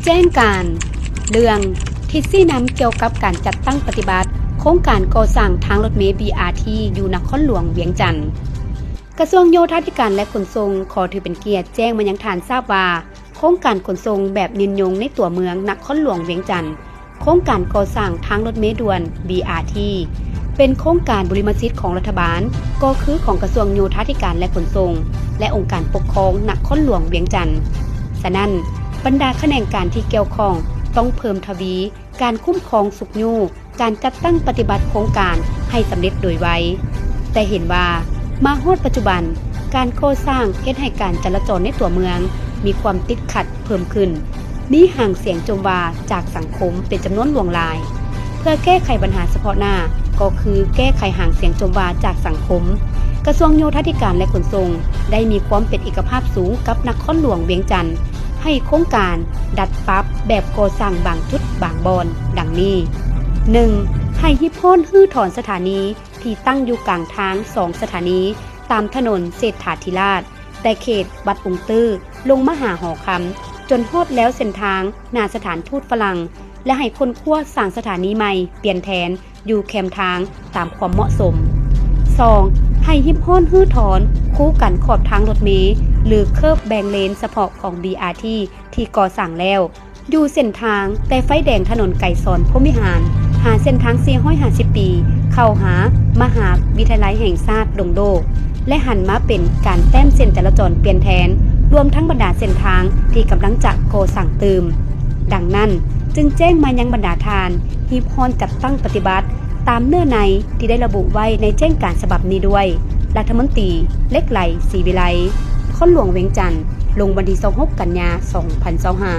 ແຈ້ງການເລື່ອງທິດຊີ້ນຳກ່ຽວກັບການຈັດຕັ້ງປະຕິບັດໂຄງການກໍ່ສ້າງທາງລົດເມ ບີອາທີ ຢູ່ນະຄອນຫຼວງວຽງຈັນ. ກະຊວງໂຍທາທິການ ແລະ ຂົນສົ່ງ ຂໍຖືເປັນກຽດແຈ້ງມາຍັງທ່ານຊາບວ່າ ໂຄງການຂົນສົ່ງແບບຍືນຍົງໃນຕົວເມືອງນະຄອນຫຼວງວຽງຈັນ, ໂຄງການກໍ່ສ້າງທາງລົດເມດ່ວນ ບີອາທີ ເປັນໂຄງການບຸລິມະສິດຂອງລັດຖະບານ, ກໍຄືຂອງກະຊວງໂຍທາທິການ ແລະ ຂົນສົ່ງ ແລະ ອົງການປົກຄອງນະຄອນຫຼວງວຽງຈັນ. ສະນັ້ນ, ບັນດາຂະແໜງການທີ່ກ່ຽວຂ້ອງຕ້ອງເພີ່ມທະວີການຄຸ້ມຄອງຊຸກຍູ້ ການຈັດຕັ້ງປະຕິບັດໂຄງການໃຫ້ສຳເລັດໂດຍໄວ. ແຕ່ເຫັນວ່າມາຮອດປັດຈຸບັນ, ການກໍ່ສ້າງເຮັດໃຫ້ການຈະລາຈອນໃນຕົວເມືອງມີຄວາມຕິດຂັດເພີ່ມຂຶ້ນ, ມີຫາງສຽງຈົ່ມວ່າຈາກສັງຄົມເປັນຈຳນວນຫຼວງຫຼາຍ. ເພື່ອແກ້ໄຂບັນຫາສະເພາະໜ້າ, ກໍຄືແກ້ໄຂຫາງສຽງຈົ່ມວ່າຈາກສັງຄົມ, ກະຊວງໂຍທາທິການ ແລະ ຂົນສົ່ງ ໄດ້ມີຄວາມເປັນເອກະພາບສູງກັບນະຄອນຫຼວງວຽງຈັນ ໃຫ້ໂຄງການດັດປັບແບບກໍ່ສ້າງບາງຈຸດບາງບ່ອນ ດັ່ງນີ້: ໜຶ່ງ ໃຫ້ຮິບຮ້ອນຮື້ຖອນສະຖານີທີ່ຕັ້ງຢູ່ກາງທາງສອງສະຖານີ ຕາມຖະໜົນເສດຖາທິລາດ ແຕ່ເຂດວັດອົງຕື້ ລົງມາຫາຫໍຄຳ ຈົນຮອດແລວເສັ້ນທາງໜ້າສະຖານທູດຝຣັ່ງ ແລະ ໃຫ້ຄົ້ນຄວ້າສ້າງສະຖານີໃໝ່ປ່ຽນແທນ ຢູ່ແຄມທາງຕາມຄວາມເໝາະສົມ. ສອງ ໃຫ້ຮິບຮ້ອນຮື້ຖອນຄູກັນຂອບທາງລົດເມ ຫຼື ເຄີບແບ່ງເລນສະເພາະຂອງ ບີອາທີ ທີ່ກໍ່ສ້າງແລ້ວ ຢູ່ເສັ້ນທາງແຕ່ໄຟແດງຖະໜົນໄກສອນ ພົມວິຫານ ຫາເສັ້ນທາງສີ່ຮ້ອຍຫ້າສິບປີ ເຂົ້າຫາມະຫາວິທະຍາໄລແຫ່ງຊາດດົງໂດກ ແລະ ຫັນມາເປັນການແຕ້ມເສັ້ນຈະລາຈອນປ່ຽນແທນ ລວມທັງບັນດາເສັ້ນທາງທີ່ກຳລັງຈະກໍ່ສ້າງຕື່ມ. ດັ່ງນັ້ນ, ຈຶ່ງແຈ້ງມາຍັງບັນດາທ່ານ ຮີບຮ້ອນຈັດຕັ້ງປະຕິບັດຕາມເນື້ອໃນທີ່ໄດ້ລະບຸໄວ້ໃນແຈ້ງການສະບັບນີ້ດ້ວຍ. ລັດຖະມົນຕີ ເຫຼັກໄຫຼ ສີວິໄລ, ນະຄອນຫຼວງວຽງຈັນ, ລົງວັນທີຊາວຫົກ ກັນຍາ ສອງພັນຊາວຫ້າ.